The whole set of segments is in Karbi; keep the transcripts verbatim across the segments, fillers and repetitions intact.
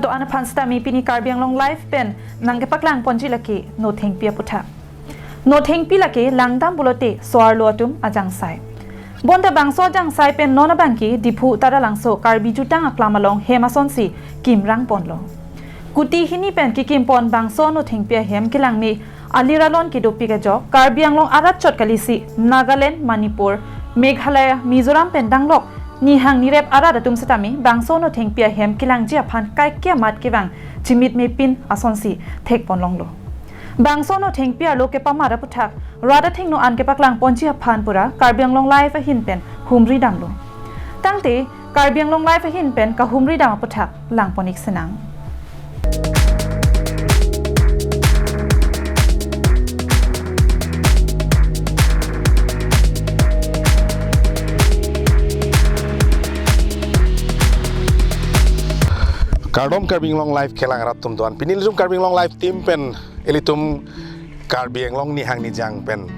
Do-an aphan sitame pini Karbi Anglong Live pen nangkepaklang ponji lake Nothengpi aputhak. Nothengpi lake langdam pulote so-arlo atum ajangsai. Bonta bangso ajangsai pen non abangke Diphu Taralangso Karbi Jutang Aklam along hem asonsi kimrang ponlo. Kuti hini pen kikim pon bangso Nothengpi ahem kelangme alir alon kedopik ajok Karbi Anglong arat chot kalisi Nagaland, Manipur, Meghalaya, Mizoram pen danglok nihang nirep arat atum sitame bangso Nothengpi ahem kelangji aphan kaike amat kevang chimitme pin asonsi thek ponlonglo. Bangso Nothengpi arlo kepamat aputhak rat athengno an kepaklang ponji aphan pura Karbi Anglong Live ahin pen humri damlo. Tangte Karbi Anglong Live ahin pen kahumri dam aputhak lang pon-ik sinang. Kardom Karbi Anglong Live kelang rat atum do-an. Pini ilitum Karbi Anglong Live team pen ilitum Karbi Anglong nihang nijang pen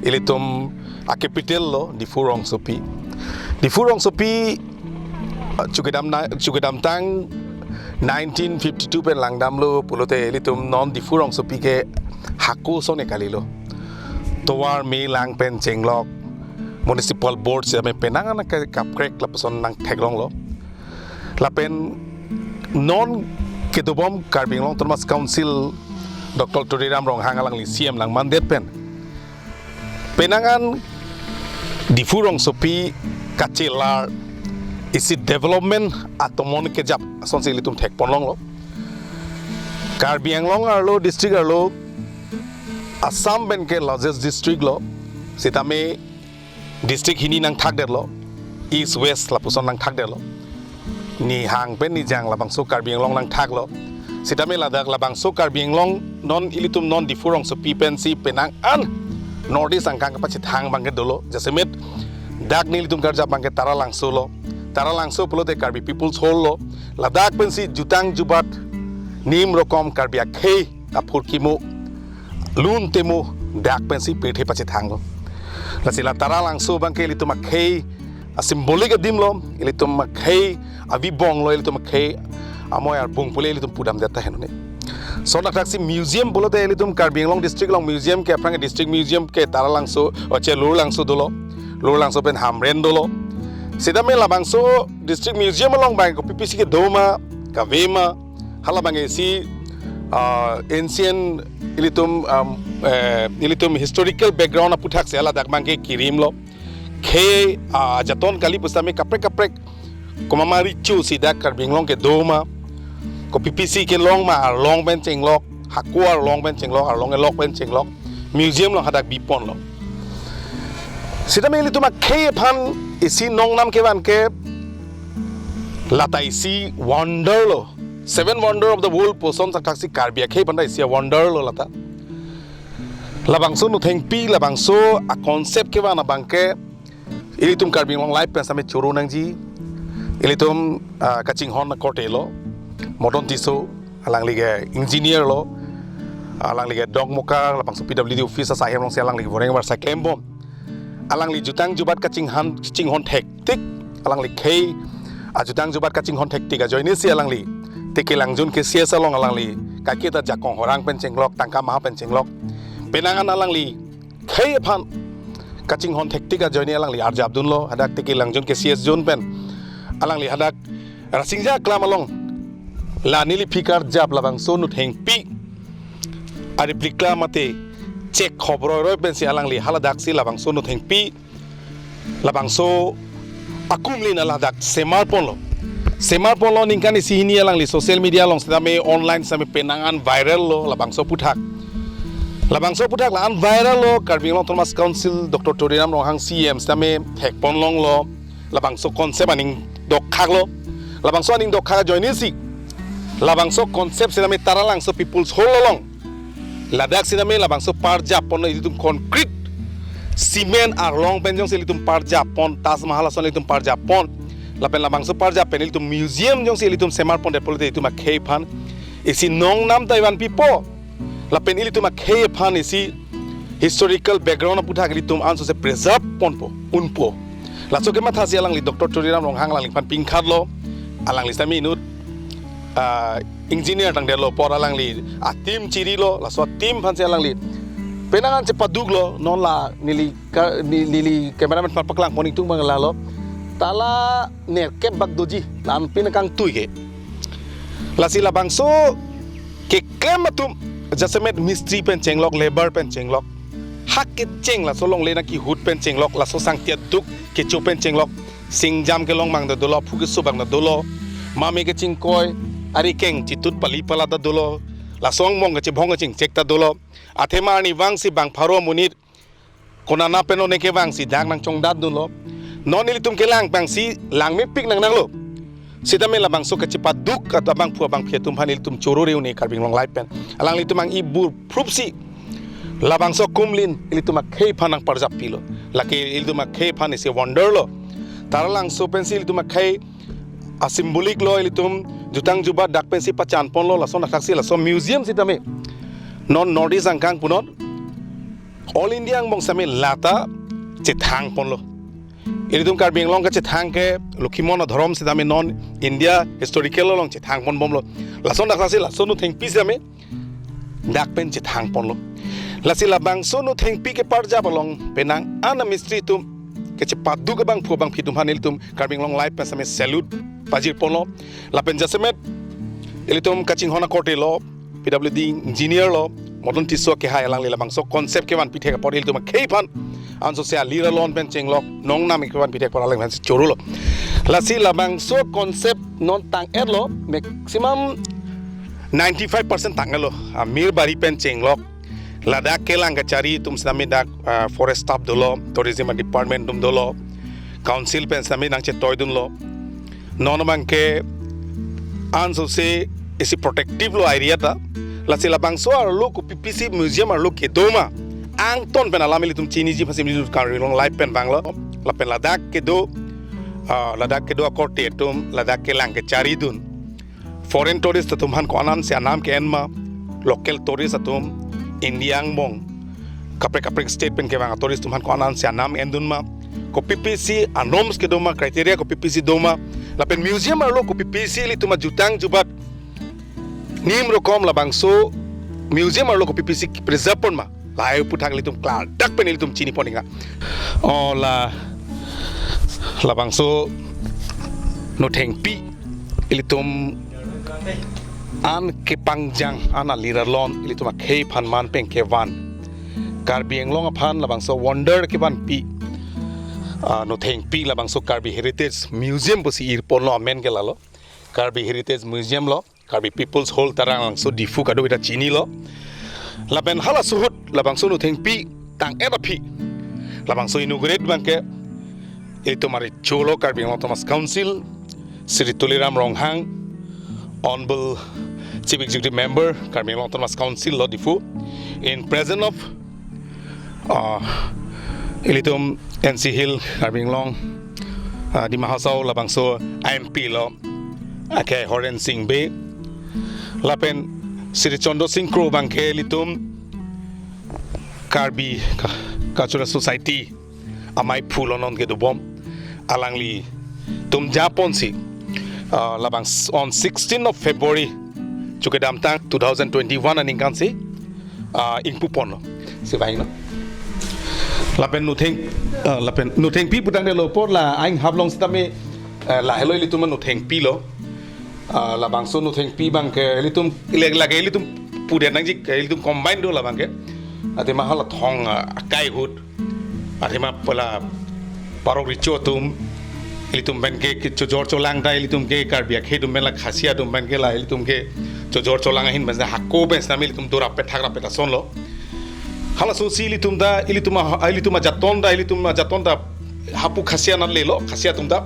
ilitum a-capital lo Diphu rongsopi. Diphu rongsopi, uh, chukedam na, chukedamtang nineteen fifty-two pen langdamlo pulote ilitum non Diphu rongsopi ke hako ason kalilo. Tovar me lang pen chenglok, municipal board sitame penang an ke kaprek lapuson nangtheklonglo. Lapen non kedobom Karbi Anglong Autonomous Council Doctor Tuliram Ronghang alangli C M nangmandet pen penang an Diphu rongsopi kachelar isi development atomon kejap asonsi ilitum thek ponlonglo. Karbi Anglong arlo district arlo Assam pen ke largest district lo, sitame district hini nangthakdetlo, East West lapuson nangthakdetlo. Nihang pen nijang labangso Karbi Anglong nangthaklo. Sitame ladak labangso Karbi Anglong non ilitum non Diphu rongsopi pensi penang an North East angkang kapachethang abangke dolo. Jasemet dak nelitum karjap abangke Taralangso lo. Taralangso pulote Karbi People's Hall lo. Ladak pensi jutang jubat nim rokom Karbi akhei aphurkimo lun temo dak pensi pirthe pachethanglo. Lasi la Taralangso abangke ilitum akhei a-symbolic adim lo, ilitum akhei avibong lo, ilitum akhei amoi arbung pule ilitum pudamdet ta henone. Lason athaksi museum pulote ilitum Karbi Anglong district along museum ke aphrang district museum ke Taralangso, oche Lurlangso dolo, Lurlangso pen Hamren dolo. Sitame labangso district museum along abang kopi pisi kedo ma, kave ma, hala abang isi, ah, ancient ilitum, um, eh, ilitum historical background aputhak si haladak abangke kirim lo. Khei, ah, ajaton kali pusitame kaprek kaprek komat ma richu si dak Karbi Anglong kedo ma, kopi pisi kelong ma, arlong pen chenglok, hako arlong pen chenglok, arlong elok pen chenglok, museum along hadak biponlo. Sitame ilitum akhei aphan isi nongnam kevan ke lata isi wonder lo. Seven wonder of the world puson athaksi Karbi akhei aphan ta isi wonder lo lata. Labangso Nothengpi, labangso a-concept kevan abangke ilitum Karbi Anglong Live pen sitame choro nangji. Ilitum, ah, kachinghon akorte lo, Modon Tisso, alangli ke engineer lo, alangli ke Dokmoka labangso P W D office asai hem alongsi alangli voreng varsai klembom. Alangli jutang jubat kachinghan, kachinghon thektik, alangli khei ajutang jubat kachinghon thektik ajoine si alangli Tekelangjun K C S along alangli kaike ta jakong horang pen chenglok, tangka maha pen chenglok, penang an alangli khei aphan kachinghon thektik ajoine alangli arjapdunlo, hadak Tekelangjun K C S zone pen alangli hadak Rasinja Aklam along la neliphi karjap labangso Nothengpi ariplikla mate chek khop roiroi pensi alangli haladaksi labangso Nothengpi labangso akumlin aladak semar ponlo. Semar ponlo, ningkan isi hini alangli social media along sitame online sitame penang an viral lo labangso aputhak. Labangso aputhak la-an viral lo, Karbi Anglong Autonomous Council Doctor Tuliram Ronghang C M sitame thek ponlonglo, labangso concept aning dokthak lo. Labangso aning dokthak ajoine si labangso concept sitame Taralangso People's Hall along ladak sitame labangso parjap ponlo, ilitum concrete cement arlong pen jongsi ilitum parjap pon, Taj Mahal ason ilitum parjap pon. Lapen labangso parjap pen ilitum museum jongsi ilitum semar pondet pulote ilitum akhei aphan isi nongnam ta ivan pipo. Lapen ilitum akhei aphan isi historical background aputhak ilitum ansose preserve ponpo, unpo. Laso kemathasi alangli Doctor Tuliram Ronghang alangliphan pingkhatlo, alangli sitame inut ah, engineer tangdetlo apot alangli a-team chirilo, laso a-team aphansi alangli penang an chepaduklo. Non la neli ka-, ne-, neli cameraman aphan paklang pon ingtung abang lalo. Tala nerkep bak doji, la-an pin kangtui ke. Lasi labangso keklem atum, jasemet mistri pen chenglok, labour pen chenglok, hak kecheng laso longle nangkehut pen chenglok, laso sangti aduk kecho pen chenglok, singjam kelong abang ta dolo, aphu keso abang ta dolo, mame kechingkoi, ari keng chitut pali pala ta dolo, laso angbong kachebhong kachingchek ta dolo, athema arnivangsi bang pharo amonit konana pen one kevangsi dak nangchongdat dunlo. Non ilitum kelang abangsi langmepik nangnanglo. Sitame labangso kachepaduk atum abangphu abangphi atum aphan ilitum choro reune Karbi Anglong Live pen. Alanglitum ang-i bur phrupsi labangso kumlin ilitum akhei aphan nangparjap pilo. Lake ilitum akhei aphan isi wonder lo. Taralangso pensi ilitum akhei a-symbolic lo, ilitum jutang jubat dak pensi pachan ponlo, lason athaksi laso museum sitame non North East angkang punon All India angbong sitame lata chethang ponlo. Ilitum Karbi Anglong kachethang ke Lokhimon adhorom sitame non India historical along chethang ponbomlo. Lason athaksi laso Nothengpi sitame dak pen chethang ponlo. Lasi labangso Nothengpi keparjap along penang an amistri atum, kachepaduk abangphu abangphi atum aphan ilitum Karbi Anglong Live pen sitame salute pajir ponlo. Lapen jasemet ilitum kachinghon akorte lo, P W D engineer lo, Modon Tisso kehai, alangli labangso concept kevanpi thek apot ilitum akhei aphan ansose alir alon pen chenglok nongnam kevanpi thek apot alangliphan si chorolo. Lasi labangso concept non tang-etlo, maximum ninety-five percent tang-etlo. Amir bari pen chenglok, ladak kelang kachari atum sitame dak, ah, forest staff dolo, tourism department atum dolo, council pen sitame nangchetoidunlo. Non abangke ansose isi protective lo area ta. Lasi labangso arlo kopi pisi museum arlo kedo ma, angton pen alam ilitum chiniji aphansi ilitum Karbi Anglong Live pen vanglo. Lapen ladak kedo, ah, ladak kedo akorte atum ladak kelang kacharidun. Foreign tourist atum aphan ko-an ansi anam ke-en ma, local tourist atum India angbong kaprek kaprek state pen kevang tourist atum aphan ko-an ansi anam endun ma, kopi pisi anorms kedo ma, criteria kopi pisi do ma, lapen museum arlo kopi pisi ilitum ajutang jubat nim rokom labangso museum arlo kopi pisi preserve pon ma, lahai aphuthak ilitum klardak pen ilitum chini pon inga. O la labangso Nothengpi ilitum an kepangjang an alir alon ilitum akhei aphan man pen kevan, Karbi Anglong aphan labangso wonder kevanpi, ah, Nothengpi labangso Karbi Heritage Museum pusi ir ponlo, amen ke lalo. Karbi Heritage Museum lo, Karbi People's Hall Taralangso Diphu kadokave ta chinilo. Lapen halaso ahut labangso Nothengpi tang-et aphi labangso inaugurate abangke ilitum arecho lo, Karbi Anglong Autonomous Council, Shri Tuliram Ronghang, Honorable Chief Executive Member, Karbi Anglong Autonomous Council lo Diphu, in presence of, uh, ilitum N C Hill, Karbi Anglong, uh, Dima Hasao labangso M P lo, ake Horen Sing Bey, lapen Shri Chandra Sing Kro abangke ilitum Karbi Ka-, Cultural Society amei phu lo non kedobom, alanglitum japonsi, ah, labang s-, on sixteenth of February, chukedamtang two thousand twenty-one aningkansi, ah, ingpu ponlo. Si vangnon. Lapen Notheng, ah, lapen Nothengpi putangdetlo apot la aing hablong sitame, eh, lahelo ilitum Nothengpi lo. Ah, labangso Nothengpi abangke ilitum, ila-, lake ilitum pudet nangji, ilitum combine do labangke. Athema halathong, ah, akai ahut, athema pu la parok recho atum, ilitum pen ke, ke chojor cholang ta ilitum ke Karbi akhei atum pen la Khasi atum pen ke la ilitum ke chojor cholang ahin pen hako pen sitame ilitum do rapet thak rapet asonlo. Halasosi ilitum ta, ilitum a, ilitum ajaton ta, ilitum ajaton ta hapu Khasi anat lelo, Khasi atum ta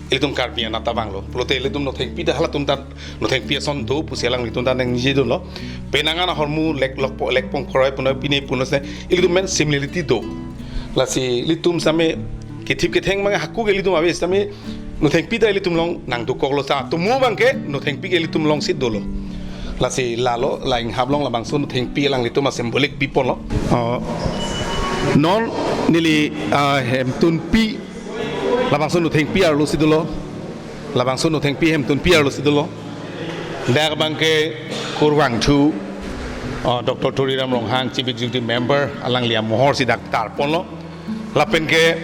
ilitum Karbi anat ta vanglo. Pulote ilitum Nothengpi ta halatum ta Nothengpi ason do pusi alanglitum ta nangji dunlo. Penang an ahormu lek lokpo, lekpong phoroi puno pine puno se ilitum pen similarity do. Lasi ilitum sitame kethip ketheng abang haku ke ilitum ave sitame Nothengpi ta ilitum along nangdukoklo, sa atomo abangke Nothengpi ke ilitum alongsi dolo. Lasi lalo, la aing hablong labangso Nothengpi alanglitum asymbolic piponlo. Oh, non neli, ah, hemtunpi labangso Nothengpi arlosi dolo. Labangso Nothengpi hemtunpi arlosi dolo. Dak abangke kurvangthu, uh, Doctor Tuliram Ronghang, Chief Executive Member, alangli amohor si dak tarponlo. Lapen ke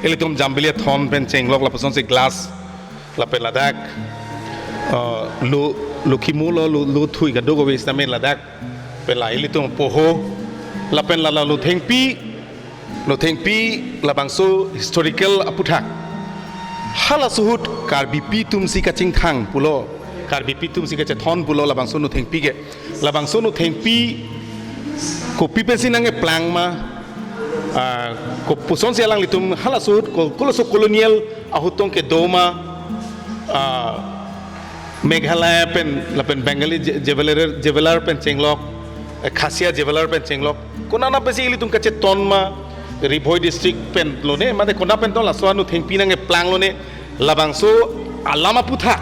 ilitum Jambili Athon pen chenglok lapuson si glass, lapen ladak, uh, lo, lo kimu lo, lo, lo thui kadokave sitame ladak, pen la ilitum poho, lapen la la lo thengpi, lo thengpi labangso historical aputhak. Halaso ahut Karbipi atum si kachingthang pulo, Karbipi atum si kachethon pulo labangso lo thengpi ke. Labangso lo thengpi kopi pensi nangkeplang ma, ah, kopuson si alanglitum halaso ahut ko-, kolaso colonial ahut tong kedo ma, ah, Meghalaya pen, lapen Bengali je-, jeweler, jeweler pen chenglok, eh, Khasia jeweler pen chenglok. Konat pensi ilitum kacheton ma, Ri Bhoi district pen lone, mate konat pen tong laso lo thengpi nangkeplang lone, labangso alam aputhak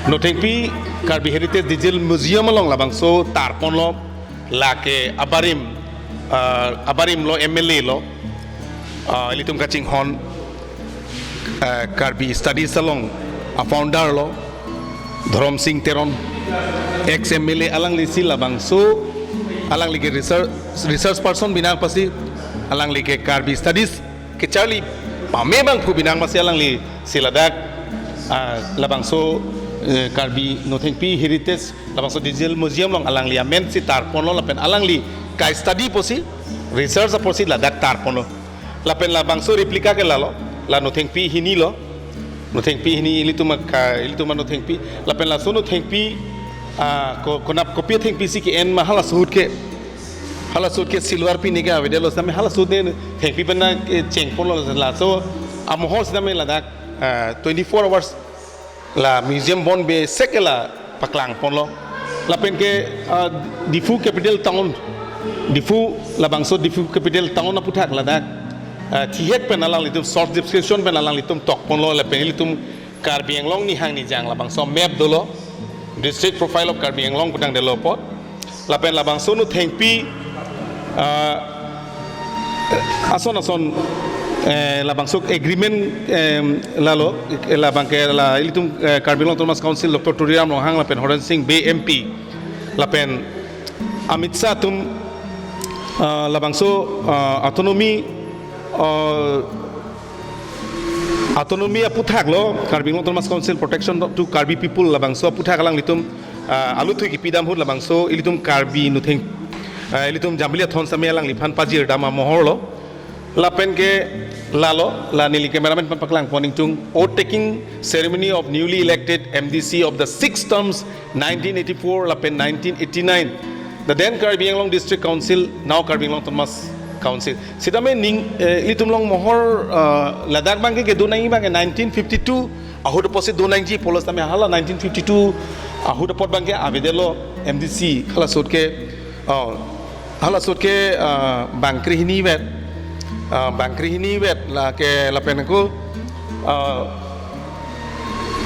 lo thengpi Karbi Heritage Digital Museum along labangso tarponlo, lake abarim, ah, abarim lo M L A lo, ah, ilitum kachinghon, eh, Karbi Studies along a-founder lo, Dhorom Sing Teron, ex M L A, alangli si labangso, alangli ke research, research person binang pasi, alangli ke Karbi Studies kecharli pame abangphu binang pasi alangli si ladak, ah, labangso, eh, Karbi lo thengpi heritage, labangso Digital Museum along alangli amen si tarponlo lapen alangli ka-study apotsi, research apotsi ladak tarponlo. Lapen labangso replica ke lalo, la lo thengpi hini lo. Lo thengpi hini ilitum ka, ilitum lo thengpi. Lapen laso lo thengpi, ah, ko, konat kopi thengpi si ke-en ma halaso ahut ke. Halaso ahut ke silver penny ke avedetlo sitame halaso ahut ne thengpi pen nangkechengponlo laso amohor sitame ladak, ah, twenty-four hours la museum bon be sek ke la paklangponlo. Lapen ke, ah, Diphu capital town, Diphu labangso Diphu capital town aputhak ladak, ah, thihek pen alanglitum short description pen alanglitum tokponlo lapen ilitum Karbi Anglong nihang nijang labangso map dolo, district profile of Karbi Anglong putang dolo apot. Lapen labangso lo thengpi, ah, ason ason, eh, labangso agreement, em, lalo, eh, labang ke la ilitum, eh, Karbi Anglong Autonomous Council, Doctor Tuliram Ronghang lapen Horen Sing Bey M P, lapen Amit Shah atum, ah, labangso, ah, autonomy, ah, autonomy aputhak lo, Karbi Anglong Autonomous Council protection to Karbi people labangso aputhak alanglitum, ah, aluthui kipidam ahut labangso ilitum Karbi lo theng, ah, ilitum Jambili Athon sitame alangliphan pajirdam amohor lo. Lapen ke lalo, la neli cameraman pen paklangpon ingtung, oath taking ceremony of newly elected M D C of the six terms nineteen eighty-four lapen nineteen eighty-nine. The then Karbi Anglong District Council, now Karbi Anglong Autonomous Council. Sitame ning, eh, ilitum along mohor, eh, ladak abangke kedo nangji abangke nineteen fifty-two ahut apotsi do nangji pulo sitame hala nineteen fifty-two ahut apot abangke avedetlo M D C halaso ahut ke, oh, halaso ahut ke, eh, bangkre hini vet, eh, bangkre hini vet lake lapen ako, eh,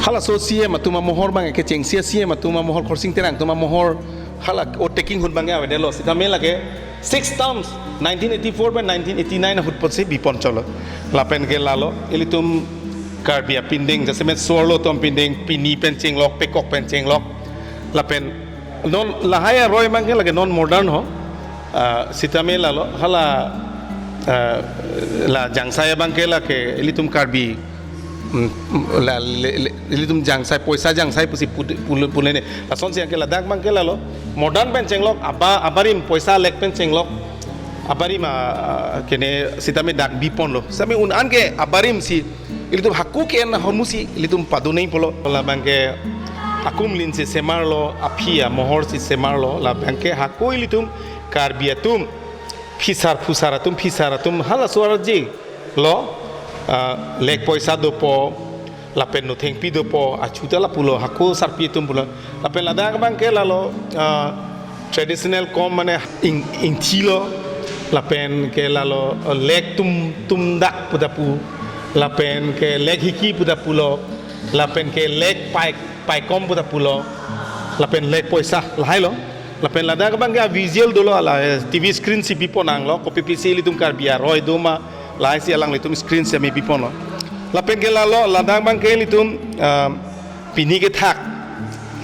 halaso C M atum amohor abangke chengsi C M atum amohor Khorsing Terang atum amohor hala oath taking ahut abangke avedetlo sitame lake six terms nineteen eighty-four pen nineteen eighty-nine ahut apotsi bipon cholo. Lapen ke lalo ilitum Karbi apindeng jasemet so-arlo atum apindeng pini pen chenglok, pekok pen chenglok. Lapen non lahai aroi abangke lake non modern ho. Ah, sitame lalo hala, ah, la jangsai abangke lake ilitum Karbi, mm, la le, le, ilitum jangsai, poisa jangsai pusi pud-, pul-, pule ne. Lasonsi abangke ladak abangke lalo modern pen chenglok, aba, abarim poisa lek pen chenglok. Abarim, ah, ah, kene sitame dak biponlo. Sitame un-an ke abarim si ilitum hako ke-en ahormu si ilitum pado nangji pulo. La abangke akum lin si semarlo, aphi amohor si semarlo, la abangke hako ilitum Karbi atum phisar phusar atum, phisar atum halaso arje lo, ah, lek poisa dopo, lapen nothengpi dopo, achuta lapulo, hako sarpi atum pulo. Lapen ladak abangke lalo, ah, traditional kom mane ing, ingthi lo, lapen ke lalo, ah, lek tum, tum dak pu ta pu, lapen ke lek hiki pu ta pulo, lapen ke lek pai, paikom pu ta pulo, lapen lek poisa lahai lo. Lapen ladak abangke a-visual dolo hala, eh, T V screen si bipon nanglo, kopi pisi ilitum Karbi aroi doma, lahai si alanglitum screen si ami biponlo. Lapen ke lalo, ladak abangke ilitum, ah, pini kethak,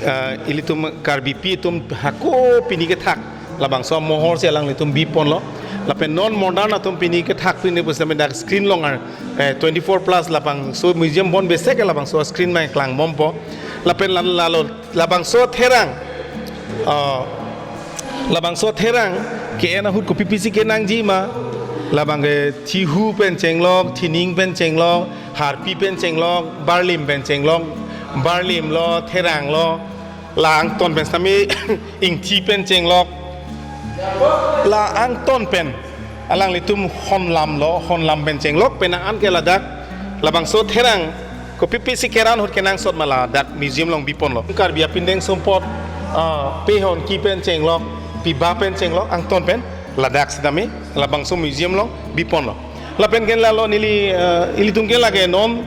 Ah, ilitum Karbipi atum hako pini kethak labangso amohor si alanglitum biponlo. Lapen non modern atum pini kethak pini pusitame dak screen along ar, eh, twenty-four plus labangso museum bonbese ke labangso screen mai klangbompo. Lapen la- lalo labangso therang, ah, labangso therang ke-en ahut kopi pisi kenangji ma, labang ke thihu pen chenglok, thining pen chenglok, harpi pen chenglok, barlim pen chenglok, barlim lo, therang lo, la angton pen sitame ingthi pen chenglok, la angton pen alanglitum honlam lo, honlam pen chenglok, penang an ke ladak labangso therang kopi pisi keran ahut kenangsot ma ladak museum along biponlo. Karbi apindeng sumpot, ah, pehon ki pen chenglok, piba pen chenglok, angton pen ladak sitame labangso museum along biponlo. Lapen ke lalo neli, ah, ilitum ke lake non,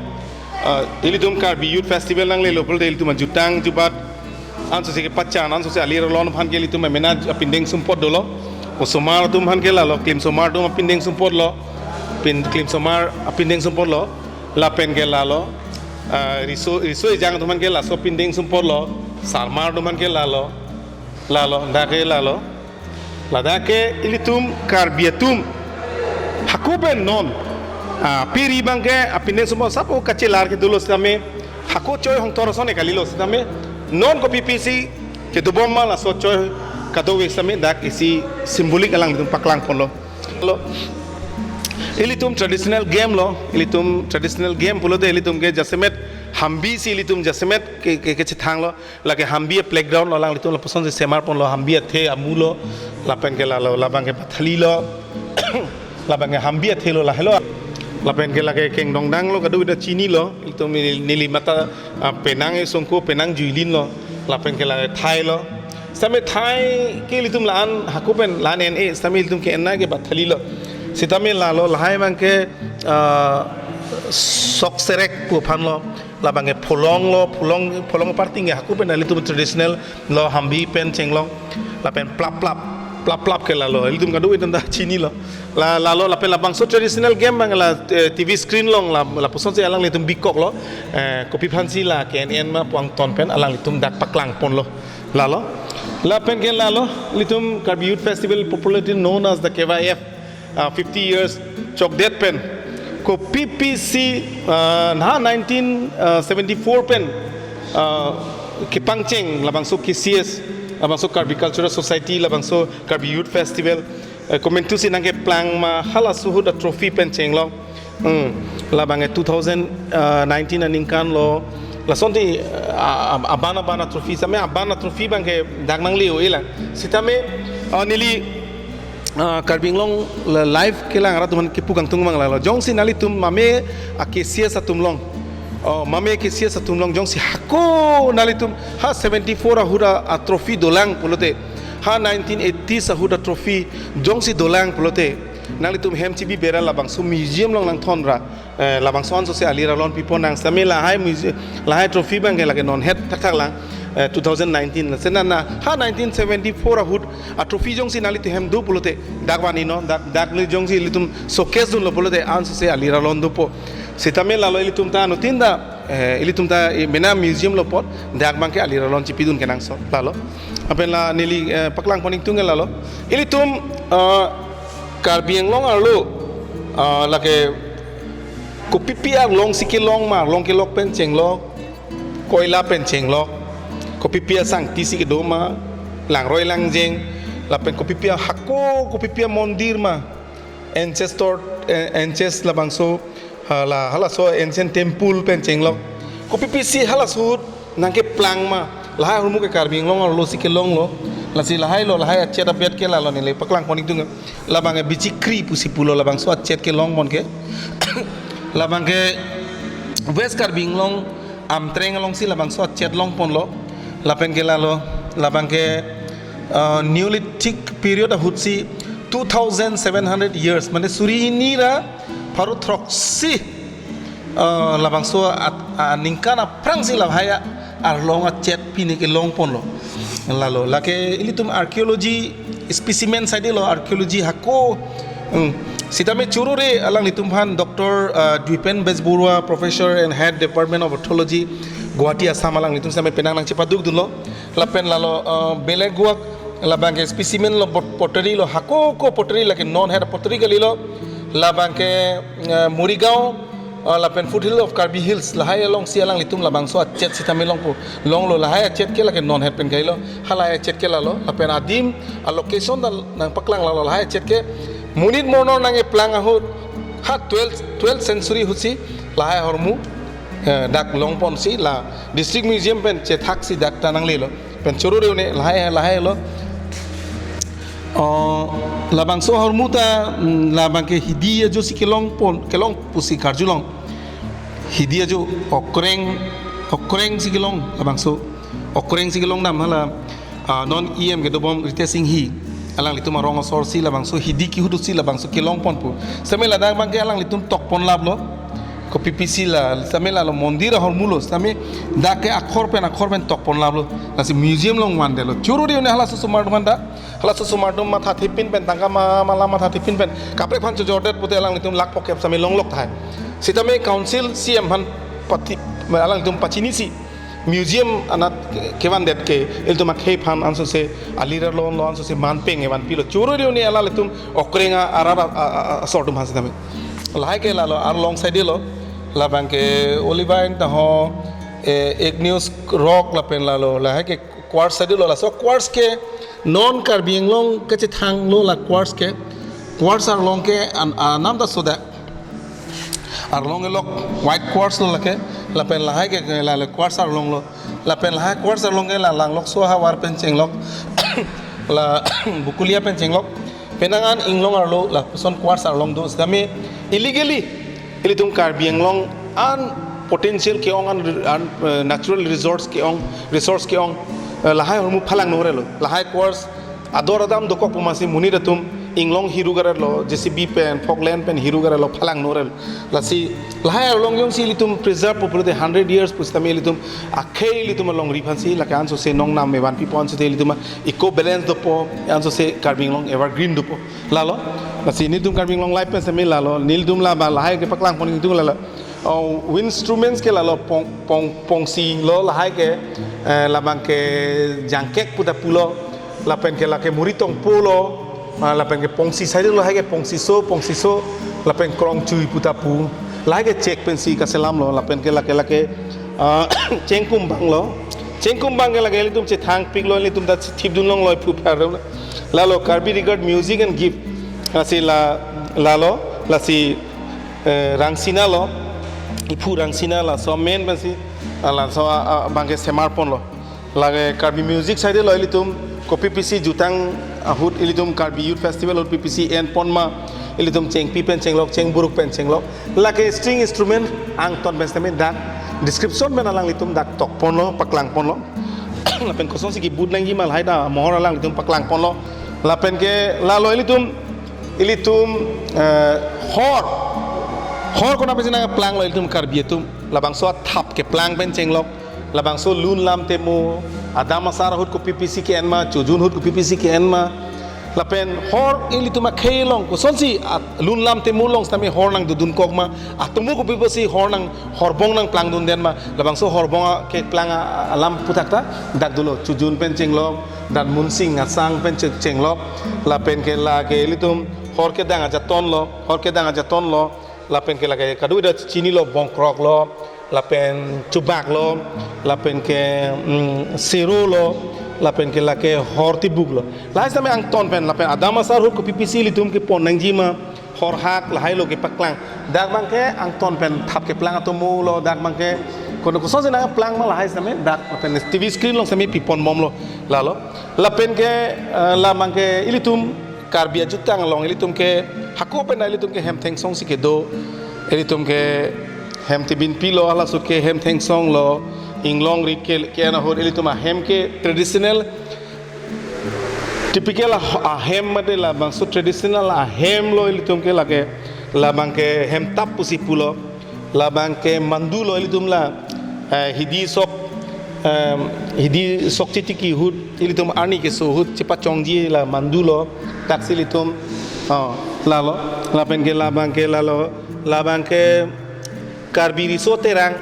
ah, ilitum Karbi Youth Festival nanglelo pulote ilitum ajutang jubat ansose kepachan, ansose alir alon aphan ke ilitum mena apindeng sumpot dolo. Osomar atum aphan ke lalo, klimsomar atum apindeng sumpot lo. Pin, klimsomar apindeng sumpot lo. Lapen ke lalo, ah, riso, riso ejang atum aphan ke laso apindeng sumpot lo. Sarmar atum aphan ke lalo. Lalo, dak ke lalo. Ladak ke ilitum Karbi atum hako pen non, ah, piri abang ke apindeng sumpot sap o kachelar ke dolo sitame, hako choi hongthor ason e kalilo sitame, non kopi pisi kedobom ma laso choi kadove sitame dak isi symbolic alanglitum paklangponlo. Lo, ilitum traditional game lo, ilitum traditional game pulote ilitum ke jasemet hambi si ilitum jasemet ke, ke, kechethanglo. Lake hambi a-playground lo, alanglitum lapuson si semarponlo, hambi athe amu lo, lapen ke lalo, labang ke pathali lo, labang ke hambi athe lo, lahelo. Lapen ke lake kengdongdang lo, kadokave chinilo, ilitum neli, neli mata, ah, penang esongko, penang juilin lo, lapen ke lake thai lo. Sitame thai ke ilitum la-an hako pen la-an en-e, sitame ilitum ke-en na ke pathali lo. Sitame lalo, lahai abang ke, ah, sok serek pu aphan lo. Labang ke pholong lo, pholong, pholong parting ke hako pen ilitum traditional lo, hambi pen chenglok, lapen plap plap, plap plap ke lalo, ilitum kadokave ta chinilo. La, lalo lapen labangso traditional game abang la, eh, T V screen along la, lapuson si alanglitum bikoklo, eh, kopi aphan si la ke-en-en ma pu angton pen alanglitum dak paklangponlo. Lalo. Lapen ke lalo, ilitum Karbi Youth Festival popularly known as the K Y F, ah, fifty years chokdet pen kopi pisi, ah, ha nineteen seventy-four pen, ah, kepangcheng labangso K C S, labangso Karbi Cultural Society, labangso Karbi Youth Festival, eh, komantu si nangkeplang ma halaso ahut a-trophy pen chenglok. Hmm. Labang ke two thousand nineteen aningkan lo, lasonte, ah, ab-, aban aban a-trophy, sitame aban a-trophy abang ke dak nangli-o-e lang. Sitame, ah, neli, ah, Karbi Anglong la-, live kelang arat atum aphan kepu kangtung abang lalo. Jongsi nanglitum mame a-K C S atum along, oh, mame K C S atum along jongsi hako nanglitum ha seventy-four ahut a, a-trophy dolang pulote, ha nineteen eighties ahut a-trophy jongsi dolang pulote, nanglitum hem chibi bera labangso museum along nangthon ra, eh, labangso ansose alir alon pipon nang sitame lahai museum, lahai trophy abang ke lake non het thakthak lang, eh, two thousand nineteen. Lasi na, na ha nineteen seventy-four ahut a-trophy jongsi nanglitum hem do pulote, dak vanji non, dak, dak neli jongsi ilitum showcase dunlo pulote ansose alir alon dopo. Sitame lalo ilitum ta anuttin ta, eh, ilitum ta, eh, mena museum lo apot, dak abang ke alir alon chipidun kenangsot lalo. Lapen la neli, eh, paklangpon ingtung ke lalo. Ilitum, eh, Karbi Anglong arlo, ah, lake kopipi arlong si kelong ma, arlong kelok pen chenglok, koila pen chenglok, kopipi asangti si kedo ma, langroi langjeng, lapen kopipi ahako, kopipi amondir ma, ancestor, eh, ances labangso, hala, halaso ancient temple pen chenglok, kopi pisi halaso ahut nangkeplang ma, lahai ahormu ke Karbi Anglong arlo si kelonglo. Lasi lahai lo, lahai achet abet ke lalo neli paklangpon ingtung. Labang ke Bichikri pusi pulo labangso achet kelongpon ke. Labang ke West Karbi Anglong Amtreng along si labangso achet longponlo. Lapen ke lalo, labang ke, uh, Neolithic period ahut si two thousand seven hundred years, mane suri hini ra pharo throksi, uh, labangso at-, aningkan aphrang si lahai arlong achet pine kelongponlo. Lalo, lake ilitum archaeology specimen side lo, archaeology hako, hmm, Sitame choro-re alanglitum aphan Doctor uh, Dwipen Bejbarua, Professor and Head Department of Archaeology, Guwahati, Assam, alanglitum sitame penang nangchepaduk dunlo. Lapen lalo uh, belek guak labang ke specimen lo bot- pottery lo, hako ko pottery lake non het pottery kalilo. Labang ke uh, Morigaon uh, lapen Foothill of Karbi Hills lahai alongsi alanglitum labangso achet sitame longpo, longlo. Lahai achet ke lake non het pen kalilo, halahai achet ke lalo. Lapen adim a location ta nangpaklang lalo, lahai achet ke monit mornor nangkeplang ahut ha twelfth twelfth century ahutsi lahai ahormu eh, dak longponsi la District Museum pen chethaksi dak ta nanglelo. Pen choro-re un-e lahai lahai lo. Oh, labangso ahormu ta mm, labang ke hidi ajo si kelongpon, kelong pusi karjulong. Hidi ajo okreng, okreng si kelong labangso. Okreng si kelong dam hala ah, non E M kedobom Ritesh Enghi, alanglitum arong asor si labangso hidi kehut ahut si labangso kelongponpo. Sitame ladak abang ke alanglitum tokponlaplo. Kopi pisi la, sitame lalo mondir ahormu lo, sitame dak ke akhor pen akhor pen tokponlaplo. Lasi museum along vandetlo. Choro-re un-e halaso osomar atum aphan ta, halaso osomar atum mathathipin pen, tangka ma mala mathathipin pen kaprek aphan chojordet pute alanglitum lakh phokep sitame longlok tahai. Sitame council C M aphan pati, alanglitum pachinisi museum anat kevandet ke ilitum akhei aphan ansose alir alon lo, ansose manpeng evan pilo. Choro-re un-e alanglitum okreng a arat a- a- a- asor atum aphan sitame. Lahai ke lalo arlong side lo, labang ke olivine taho, eh, igneous rock lapen lalo lahai ke quartz side lo. Laso quartz ke non Karbi Anglong kachethanglo la quartz ke. Quartz arlong ke an, anam ta soda. Arlong elok white quartz lo lake, lapen lahai ke ke la le quartz arlong lo, lapen lahai quartz arlong ke la Langlokso ahavar pen chenglok, la Bokolia pen chenglok, penang an inglong arlo lapuson quartz arlong do. Sitame illegally ilitum Karbi Anglong an potential ke-ong an, an eh, natural resource ke-ong, resource ke-ong eh, lahai ahormu phalangnore lo. Lahai quartz ador adam dokok pu amatsi monit atum inglong hiru garet lo, J C B pen, phoklen pen hiru garet lo, phalangno rel. Lasi lahai arlong jongsi ilitum preserve pu pulote hundred years pusitame ilitum akhei ilitum alongri aphansi lake ansose nongnam evan pipo, ansose ilitum eco balance dopo, ansose Karbi Anglong evergreen dopo. Lalo, lasi nelitum Karbi Anglong Live pen sitame lalo, nelitum la ba lahai kepaklangpon nelitum lalo. Oh, instruments ke lalo pong, pong, pongsi lo lahai ke, eh, labang ke jangkek puta pulo, lapen ke lake muri tongpo lo, ah, lapen ke pongsi side lo, lahai ke pongsiso, pongsiso, lapen krongchui puta pu, lahai ke chek pensi kaselam lo, lapen ke lake lake ah, chengkumbang lo. Chengkumbang ke lake ilitum chethangpik lo, ilitum ta thipdun longlo, iphu phar lo. Lalo Karbi Record Music and Gift. Lasi la, lalo, lasi eh, Rangsina lo, iphu Rangsina laso main pensi, ah, laso ah, ah, abang ke semarpon lo. Lake Karbi Music side lo ilitum kopi pisi jutang ahut ilitum Karbi Youth Festival ahut pi pisi enpon ma, ilitum chengpi pen chenglok, chengburuk pen chenglok. Lake string instrument angton pen sitame dak description pen alanglitum dak tokpon lo, paklangpon lo. Lapen kosonsi kibut nangji ma lahai ta mohor alanglitum paklangpon lo. Lapen ke lalo ilitum, ilitum eh, hor, hor konat pensi nangplang lo ilitum Karbi atum. Labangso athap keplang pen chenglok, labangso lun lam temo, adam asar ahut kopi pisi ke-en ma, chojun ahut kopi pisi ke-en ma. Lapen hor ilitum akhei along kosonsi at- lun lam temo along sitame hor nangdodun kok ma, atomo kopi pusi hor nang, horbong nangplangdun den ma, labangso horbong a- keplang a- alam aputhak ta dak dolo, chojun pen chenglok, dan munsing asang pen che- chenglok, lapen ke lake ilitum hor kedang ajaton lo, hor kedang ajaton lo, lapen ke lake kadu ida chinilo, bongkrok lo, lapen chubak lo, lapen ke mm, sero lo, lapen ke lake hor tibuk lo. Lahai sitame angton pen, lapen adam asar ahut kopi pisi ilitum kepon nangji ma, hor hak lahai lo kepaklang. Dak abang ke angton pen thap keplang atomo lo, dak abang ke kono kosonsi nangplang ma lahai sitame dak lapen T V screen along sitame piponbom lo. Lalo, lapen ke eh, labang ke ilitum Karbi ajutang along ilitum ke hako pen ilitum ke hem thengsong si kedo, ilitum ke hem tibin pilo, halaso ke hem thengsong lo, inglongri ke, ke-en ahut ilitum ahem ke traditional, typical ah- ahem mate labangso traditional ahem lo ilitum ke lake, labang ke hem tap pusi pulo, labang ke mandu lo ilitum la, eh, hidi sok, em, hidi sok chitiki ahut, ilitum arni keso ahut chepachongji la mandu lo, daksi ilitum, oh, Lalo, lapen ke labang ke lalo, labang ke Karbi Riso Terang.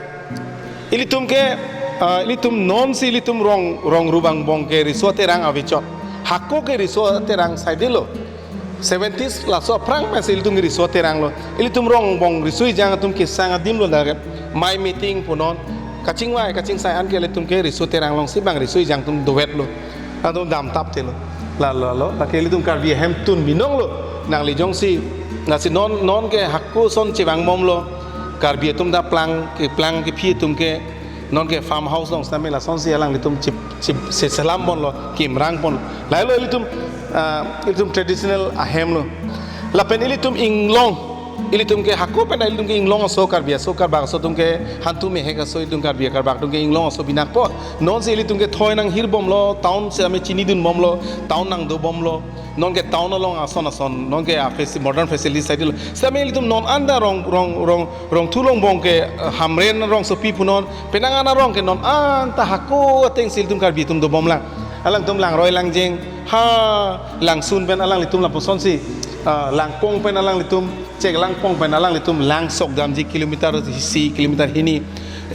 Ilitum ke, ah, ilitum non si ilitum rong, rong rubang bong ke Riso Terang avechot. Hako ke Riso Terang saidelo. Seventies laso aphrang pensi ilitum ke Riso Terang lo. Ilitum rong bong riso ejang atum kesang adim lo dak. Mai meeting punon. Kachingvai, kachingsai an ke ilitum ke Riso Terang along si bang riso ejang atum dovet lo. Atum damtap te lo. Lalo, lalo. Lake ilitum Karbi ahemtun binong lo. Nangli jongsi, lasi non, non ke hako ason chevang bom lo. Karbi atum ta plang, keplang kephi atum ke. Non ke farmhouse along sitame lasonsi alanglitum chip, chip, se selam pon lo, kimrang pon. Lahelo ilitum, ah, ilitum traditional ahem lo. Lapen ilitum inglong. Ilitum ke hako pen ilitum ke inglong aso Karbi aso Karbak aso atum ke hantu mehek aso ilitum Karbi Karbak atum ke inglong aso binakpo. Non si ilitum ke thoi nanghir bom lo, town sitame chinidun bom lo, town nangdo bom lo. Non ke town along ason ason, non ke a faci-, modern facility saidelo. Sitame ilitum non anta rong, rong, rong, rongthu longbong ke, eh, Hamren rongsopi punon, penang an arong ke non anta hako ateng si ilitum Karbi atum dobom lang. Alangtum langroi langjeng, ha, Langsun pen alanglitum lapusonsi, ah, Langpong pen alanglitum, Cheklangpong pen alanglitum Langsok damji kilometer isi, kilometer hini.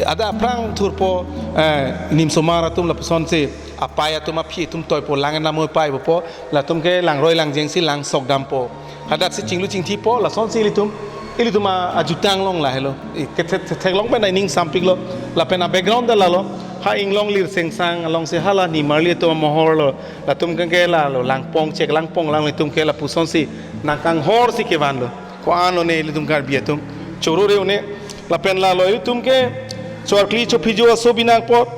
Ada aphrang thurpo, eh, Nimsomar atum lapusonsi, apai atum aphi atum toipo lang namoi pai po, latum ke langroi langjeng si Langsok dampo. Hadak si chinglu chingthipo, lasonsi ilitum, ilitum a, ajutang along lahelo. I, ke the-, the-, theklong pen ining sampik lo, lapen a background ta lalo, ha inglong Lirsengsang along si hala Nimarli atum amohor lo, latum ke lalo, Langpong Cheklangpong alanglitum ke lapusonsi, nangkanghor si kevan lo. Ko-an lo ne ilitum Karbi atum, choro re une, lapen lalo ilitum ke, Choarkli Chophijo aso binakpo,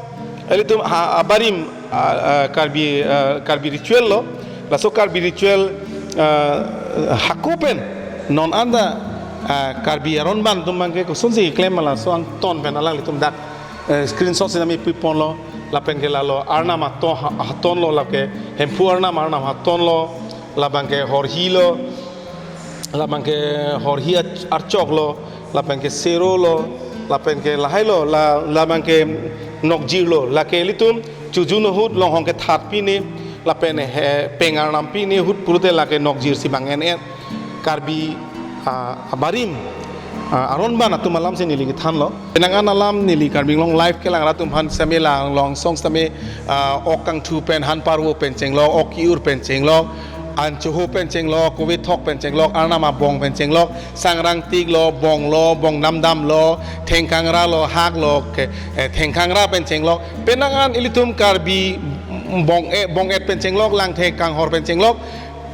ilitum ha, abarim, a, a, Karbi, a, Karbi ritual lo, laso Karbi ritual, a, hako pen, non anta, a, Karbi aron ban atum abang ke kosonsi keklem ma laso angton pen alanglitum dak, eh, screenshot sitame pipon lo, lapen ke lalo Arnam ato ha-, haton lo lake, Hemphu Arnam, Arnam haton lo, labang ke horhi lo, labang ke horhi ach-, archok lo, lapen ke sero lo, lapen ke lahai lo, la, labang ke nokjir lo, lake ilitum chojun ahut longhong kethat pine, lapen he, peng arnam pine ahut pulote lake nokjir si bang en en. Karbi, ah, abarim, ah, aron ban atum alam si neli kethan lo. Penang an alam neli Karbi Anglong Live kelang rat atum aphan sitame la long song sitame, ah, ok kangthu pen, han parvo pen chenglok, ok ki-ur pen chenglok, an choho pen chenglok, kove thok pen chenglok, Arnam abong pen chenglok, sangrang tik lo, bong lo, bong namdam lo, thengkangra lo, hak lo, ke, eh, thengkangra pen chenglok. Penang an ilitum Karbi bong e, bong et pen chenglok, langthe kanghor pen chenglok,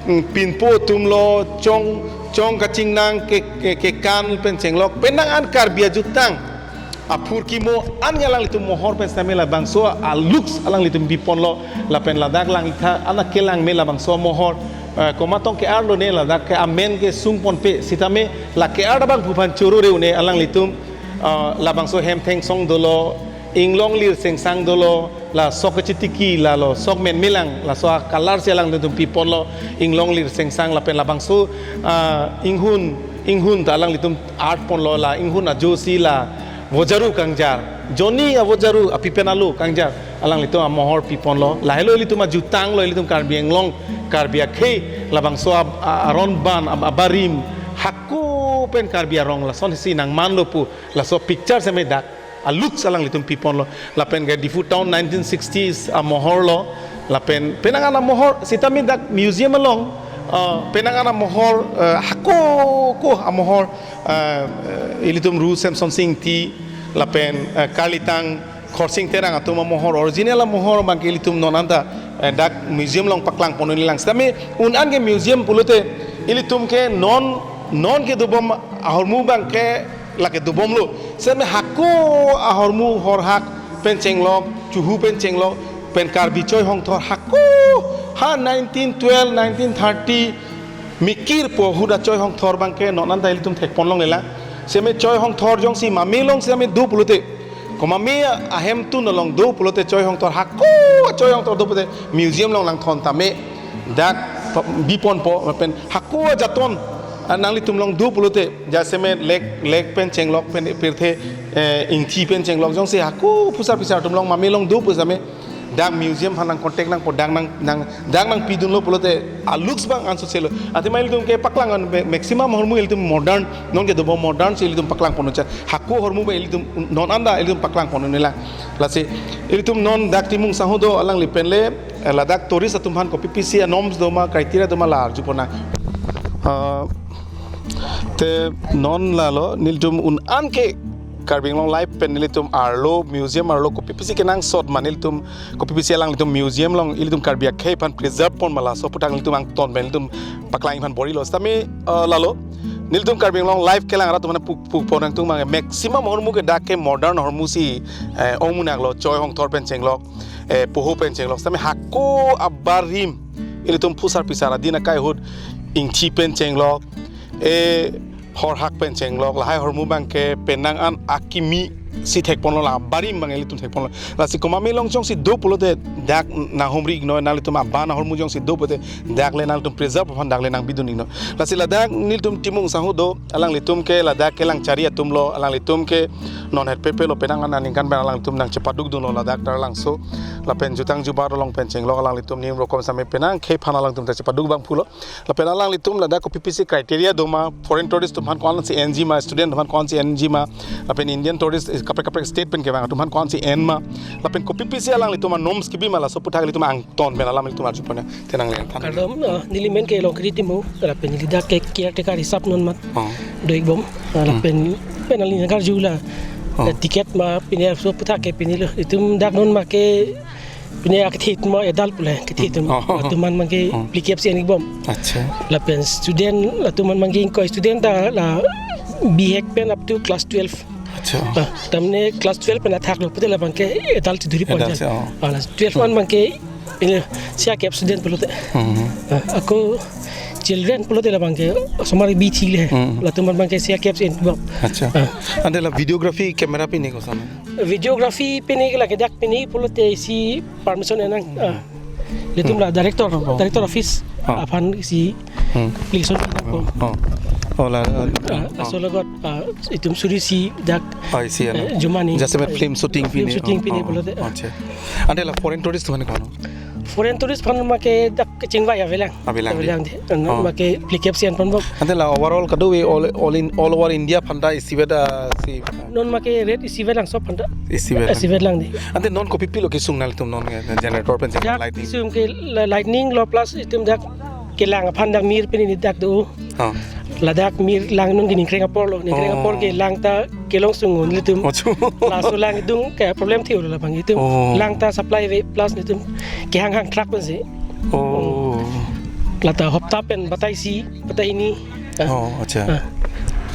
mm, pinpo atum lo, chong, chong kachingnang ke, ke, kekan pen chenglok. Penang an Karbi ajutang aphurkimo an alanglitum mohor pen sitame labangso a looks alanglitum pipon lo, lapen ladak langtha anak kelang me labangso mohor, eh, komatong ke-ar lo ne ladak ke amen ke sungponpe sitame la ke-ar abangphu aphan choro re une alanglitum, eh, labangso hem thengsong dolo, inglong Lirsengsang dolo, la sok kachitiki lalo sok men melang, laso a color si alanglitum pipon lo, inglong Lirsengsang lapen labangso, ah, inghun, inghun ta alanglitum art pon lo, la inghun ajo si la vojaru kangjar, Johnny avojaru api pen alo kangjar, alanglitum amohor pipon lo. Lahelo ilitum ajutang lo, ilitum Karbi Anglong, Karbi akhei, labangso ab-, a-, aron ban, ab-, abarim, hako pen Karbi arong lason si nangman lo pu, laso picture sitame dak a looks alanglitum pipon lo. Lapen ke Diphu Town nineteen sixties amohor lo. Lapen penang an amohor sitame dak museum along, ah, penang an amohor, eh, hako ko amohor, eh, eh, ilitum Ru Semsonsing Ingti, lapen, eh, Karlitang Khorsing Terang atum amohor, original amohor abang ke ilitum non anta, eh, dak museum along paklang pon un-e lang. Sitame un an ke museum pulote ilitum ke non, non kedobom ahormu abang ke lake dobom lo. Sitame hako ahormu horhak pen chenglok, chuhu pen chenglok, pen Karbi choi hongthor hako, ha nineteen twelve, nineteen thirty, mikir po ahut achoi hongthor abang ke non anta ilitum thekpon longle lang. Sitame choi hongthor jongsi mame along sitame do pulote, ko mame ahemtun along do pulote choi hongthor hako choi hongthor do pulote museum along langthon tame dak pa-, biponpo, pen hako ajaton, ah, nanglitum along do pulote, jasemet lek, lek pen chenglok pen pirthe, eh, ingthi pen chenglok jongsi hako phusar phisar atum along mame along do pu sitame Dak museum aphan nang contact nangpo, dak nang, nang, dak nangpidunlo pulote a-looks abang ansose lo. Athema ilitum ke paklang an be-, maximum ahormu ilitum modern, non ke dobom modern si ilitum paklang pon-un chan. Hako ahormu be ilitum non anta ilitum paklang pon-un-elang. Lasi ilitum non dak Timung Sangho do, alangli pen le, eh, ladak tourist atum aphan kopi pisi a-norms doma, criteria doma la arjupon nang. Ah, te non lalo nelitum un-an ke Karbi Anglong Live pen nelitum arlo, museum arlo kopi pisi kenangsot ma nelitum kopi pisi alanglitum museum along ilitum Karbi akhei aphan preserve pon ma laso aputhak nelitum angton pen nelitum paklang aphan bor-ilo. Sitame, eh, lalo nelitum Karbi Anglong Live kelang arat atum aphan pu, pu pon nangtum abang maximum ahormu ke dak ke modern ahormu si, eh, ong munak lo, choi hongthor pen chenglok, eh, poho pen chenglok. Sitame hako abarim ilitum phusar phisar adin akai ahut ingthi pen chenglok, eh, horhak pen chenglok, lahai ahormu abang ke penang an akimi si thekponlo, la abarim abang ilitum thekponlo. Lasi komatme along jongsi do pulote dak nanghumri iknoi, nanglitum aban ahormu jongsi do pulote dak le nanglitum preserve aphan dak le nangpidun iknoi. Lasi ladak nelitum Timung Sangho do, alanglitum ke ladak kelang chari atum lo, alanglitum ke non hetpepe lo, penang an aningkan pen alanglitum nangchepaduk dunlo ladak Taralangso. Lapen jutang jubat along pen chenglok alanglitum nim rokom sitame penang akhei aphan alanglitum ta chepaduk abang pulo. Lapen alanglitum ladak kopi pisi criteria doma, foreign tourist atum aphan ko-an si enji ma, student atum aphan ko-an si enji ma, lapen Indian tourist, eh, kaprek kaprek state pen kevang atum aphan ko-an si en ma, lapen kopi pisi alanglitum a-norms kebi ma, laso aputhak ilitum angton pen alam ilitum arjupon nang. Te nang le than. Kardom, ah, neli men ke Longkiri Timung, lapen neli dak ke caretaker hisap non mat. Oh. Do-ikbom, ah, Hmm. lapen pen neli nangkarju la. Oh. Eh, ticket ma pine laso aputhak ke pine lo. Itum dak non ma ke pine akethe ma adult pule, kethe atum. Oh. Atum aphan abang ke Oh. phlikep si en-ikbom. Acha. Lapen student atum aphan abang ke ingkoi student ta la B.Hec pen up to class twelve. Acha. Ah, tamne class twelve pen athak lo pulote labang ke adult si dhuri pon Adult jan. si, oh. Ah, la twelve Hmm. aphan abang ke ini C R K F student pulote. Hmm. Ah, ako children pulote labang ke osomar bi thi le. Hmm. Latum aphan abang ke C R K F si en-ikbom. Acha. Ah. Ante la videography camera pine koson? Videography pine ke lake dak pine pulote isi permission en nang. Ah. Ilitum Hmm. la director, Oh. director office Oh. aphan isi Hmm. application pine po. Oh. Oh, la, la, Ah, oh. laso logot, ah, itum suri si dak, Oh, isi ya, eh, no? Jumani. Jasemet film shooting Film pine. shooting Oh, pine oh, pulote. oh, acha. Ante la foreign tourist atum aphan kono? Foreign tourist aphan ma ke dak kechingvai avelang. Avelang di. Avelang di. Ano Oh. ma ke phlikep si en ponbom. Ante la overall kadokave all, all in, all over India aphan ta isivet, ah, si Non ma ke rate isivet lang sob aphan ta. Isivet lang. Isivet lang di. Ante non kopi pilo kesung nanglitum non ke generator pen Dak lighting. kesung ke la-, lighting lo plus itum dak kelang aphan dak mir pine ni dak do. Oh. Ladak mir lang non ke ningkreng apor lo. Ningkreng Oh. apor ke lang ta kelong sung ngun ilitum. Oh, chu. Laso lang dung ke problem thi-o labang itum. Oh. Lang ta supply ave plus itum kehang hang truck pen si. Oh. Lata hopta pen batai isi, batai hini. Ah. Oh, acha. Ah.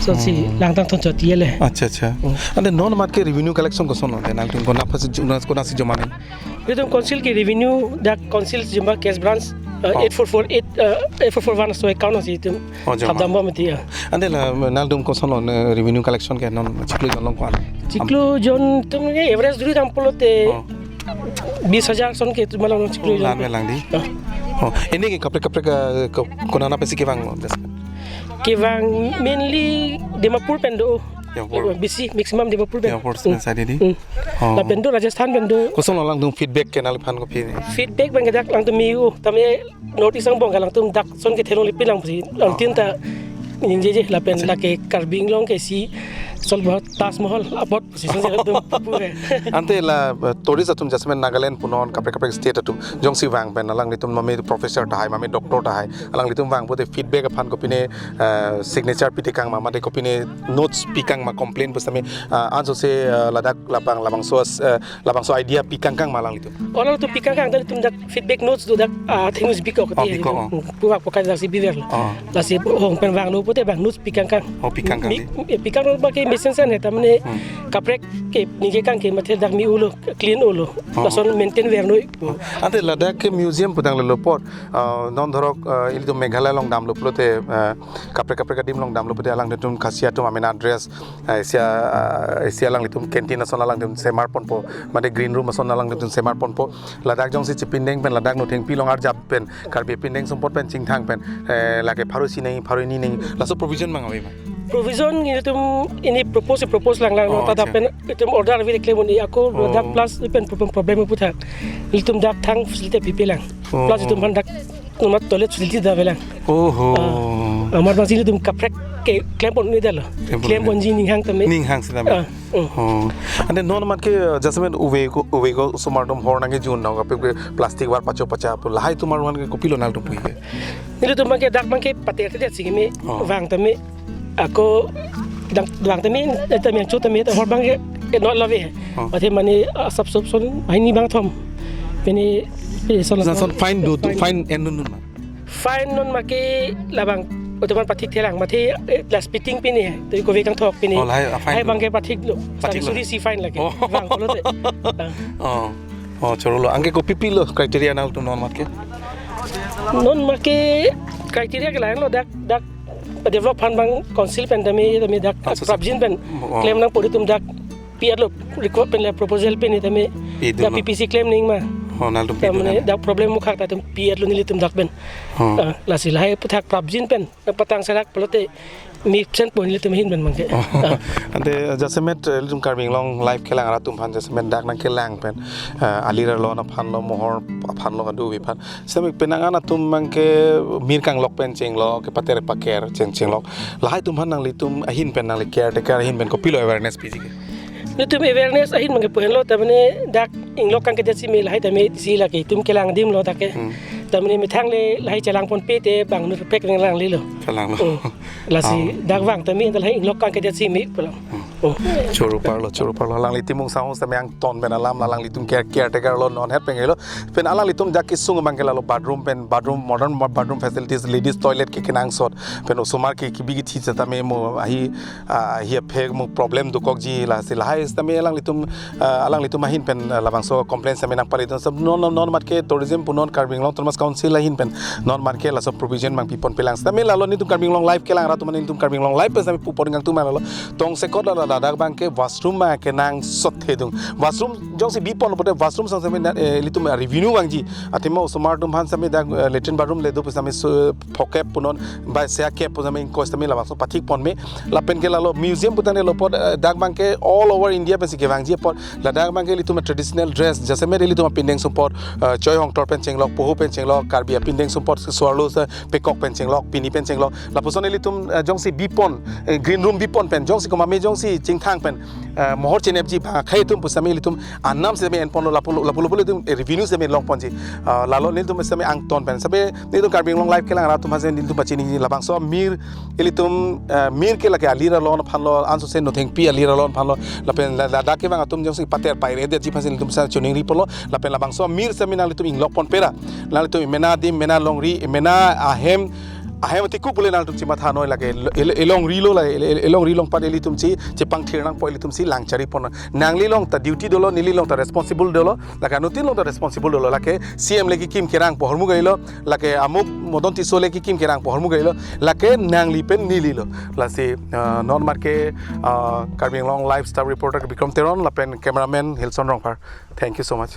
So si Hmm. lang tang thon chot ye le. Acha, acha. Hmm. Ante non mat ke revenue collection koson lo, nanglitum konat aphan si juma, konat si juma nang? Itum council ke revenue dak council juma cash balance, uh, Oh. eight four four eight, uh, eight four four one so account si itum Oh, juma. Thap dambom ti, ah. Ante la nanglitum koson lo, ne, revenue collection ke non chiklo jon along ko-an? Chiklo jon atum ke average dhuri dam pulote Oh. bis hajar ason ke itum along chiklo Oh, jon la-an ke. Melang di. Ah. Oh, ini ke kaprek kaprek, eh, ke, konat aphan si kevang lo, das. Kevang mainly Dimapur pen do. Dimapur. Bisi maximum Dimapur pen. Dimapur Hmm. pen side di. Hmm. Oh. Lapen do Rajasthan pen do. Koson lo alangtum feedback ke nangliphan kopi? Feedback abang ke dak alangtum me-o, tame North East angbong ke alangtum dak ason ke thelong lipin lang pusi. Alangtum ta ningjeje lapen Oh. lake Karbi Anglong ke isi sol bahut Taj Mahal apot pusi ason si alangtum pu ke. Ante la, eh, tourist atum jasemet Nagaland punon kaprek kaprek state atum jongsi vang pen alanglitum mame professor tahai, mame doctor tahai, alanglitum vang pulote feedback aphan kopine, eh, signature pitekang ma, mate kopine notes pikang ma, complaint pusitame, eh, ansose, eh, ladak labang, labangso as-, eh, labangso idea pikangkang ma alanglitum? Alangtum pikangkang, dak itum dak feedback notes do dak, ah, things bikok Oh, ti. bikok, oh. Hmm, puak pokai dak si biver lo. Oh. Lasi hong pen vanglo pulote abang notes pikangkang. Oh, pikangkang Mi-, di. eh, pikanglo abang ke mesen sen he tamne Hmm. kaprek ke ningje kang ke mate dak me-o lo, clean-o lo. Oh. Lason maintain ver noi. Ante ladak ke museum pu tanglo apot, ah, non dhorok, ah, ilitum Meghalaya along damlo pulote, ah, kaprek kaprek adim along damlo pulote alangtum Khasi atum amena dress, ah, isi a, ah, isi alanglitum canteen ason alangtum semar ponpo, mate green room ason alangtum semar ponpo. Ladak jongsi chipindeng pen ladak nothengpi along arjap pen Karbi pindeng sumpot pen chingthang pen, eh, lake pharo isi nangji, pharo hini nangji, laso provision abang ave ma? Provision nelitum ini propose propose lang lang, oh, ta dak pen itum order ave klem un-e ako, oh, dak plus pen problem, problem aputhak nelitum dak thang facility pipe lang. Oh, plus itum aphan dak nomor toilet facility dave lang. Oh ho. Ah, amat bang si nelitum kaprek ke klem pon un-e detlo. Klem pon un-e. Klem ponji ning hang tame. Ning hang sitame. Ah, mm. Oh. Ante non amat ke, uh, jasemet ove ko, ove ko osomar atum hor nangkejun nang kaprek plastic var pacho pacha pu lahai atum aphan ke kopilo nanglitum pu ke? Nelitum abang ke dak abang ke pater te si keme, oh, vang tame. Ako dak vang tame, eh, tame cho tame, hor abang ke, eh, not love. Oh. Athe mane, ah, sub sub son, hini bangthom. Pini, eh, son. Lason fine do, do, fine. Fine en dun ma. Fine non make labang, otoman pathik thelang, mathe, eh, last pitting pini, to ko vekang thok pini. Oh, lahai, ah, fine. Lahai abang ke pathiklo. Pathiklo. Suri si fine lake. Oh. Vang pulote. Ah. Oh. Oh, chorolo. Anke kopi pilo criteria nanglitum non amat ke? Non amat ke criteria ke lahenlo dak, dak develop aphan abang council pen tame, tame dak, ah, so, so, prapjin pen. Oh. Klem nangpo itum dak pi-etlo request pen le proposal pen tame. Pi-etlo. Dak P P C klem ning ma. Oh, nanglitum pi-etlo. Tame dak problem mukhak ta itum pi-etlo nelitum dak pen. Oh. Ah, lasi lahai aputhak prapjin pen. Patang serak pulote mesen pon nelitum ahin pen abang ke. Oh. Ah. Ante jasemet, eh, ilitum Karbi Anglong Live kelang arat atum aphan jasemet dak nangkelang pen, eh, alir alon aphanlo, mohor aphanlo, kado-ave aphan. Sitame penang an atum abang ke mir kanglok pen chenglok, kepater paker cheng chenglok. Lahai atum aphan nanglitum ahin pen, nangli caretaker ahin pen kopilo awareness piji ke? Nelitum awareness ahin abang ke pu henlo, tamane dak inglok kangkedet si me lahai tame si lake itum kelang adim lo dak ke. Hmm. Tamane methang le lahai chelang ponpe te bang nur pek nang langlelo. Chelanglo. Hmm. Lasi, oh, dak vang tame dak lahai inglok kangkedet si me pulo. Hmm. Oh. Choro parlo, choro parlo. Alangli Timung Sanghong sitame angton pen alam, alanglitum care, caretaker lo, non het pen lo. Pen alanglitum dak kesung abang ke lalo bathroom pen, bathroom, modern ba-, bathroom facilities, ladies toilet ke kenangsot. Pen osomar ke kebi kethi sitame mo ahi, ah, ahi aphek mo problem dokokji, lasi lahai sitame alanglitum, ah, alanglitum ahin pen, ah, labangso complaint sitame nangpale dun. Sab non, non, non amat ke tourism pu non Karbi Anglong Autonomous Council ahin pen non amat ke laso provision abang pi ponpe lang. Sitame lalo nelitum Karbi Anglong Live kelang arat atum, nelitum Karbi Anglong Live pen sitame pu pon kangtung ma lalo. Tongsekot lalo ladak abang ke washroom ma kenangsot thedung. Washroom jongsi bi pon pote washroom sang sitame, eh, ilitum revenue vangji. Athema osomar atum aphan sitame dak, eh, latrine bathroom le do pu sitame so, phokep pu non, bai sia kep pu sitame ingkoi sitame labangso pathik pon me. Lapen ke lalo museum pu tangte lo apot, eh, dak abang ke all over India pensi kevangji apot. Ladak abang ke ilitum traditional dress, jasemet ilitum apindeng sumpot, eh, choi hongtor pen chenglok, poho pen chenglok, Karbi apindeng sumpot, swarlo se pekok pen chenglok, pini pen chenglok. Lapuson ilitum, eh, jongsi bi pon, eh, green room bi pon pen, jongsi komat me jongsi chingthang pen, eh, mohor chenepji bang akhai atum pu sitame ilitum anam sitame en ponlo, lapu, lapu, lapu ilitum, eh, revenue sitame long ponji. Eh, lalo nelitum sitame angton pen. Sitame nelitum Karbi Anglong Live kelang arat atum aphan sitame nelitum pachini labangso mir ilitum, eh, mir ke lake alir alon aphanlo, anso se nothengpi alir alon aphanlo, lapen la-, ladak kevang atum jongsi pater paire detji aphan sitame nelitum sa choningri ponlo, lapen labangso mir sitame nanglitum inglok ponpe ra, nanglitum mena adim, mena longri, mena ahem, ahem atiku pule nanglitum chimatha noi lake, el-, el-, elongri lo la, el-, el-, elongri along pat ilitum chi, chepangthir nangpo ilitum si lang chari pon. Nangli along ta duty dolo, neli along ta responsible dolo, lake anuttin along ta responsible dolo, lake C M le kekim kerang pu ahormu kalilo, lake amuk Modon Tisso le kekim kerang pu ahormu kalilo, lake nangli pen neli lo. Lasi, uh, non amat ke, uh, Karbi Anglong Live staff reporter Bikram Teron, lapen cameraman Hilson Rongphar. Thank you so much.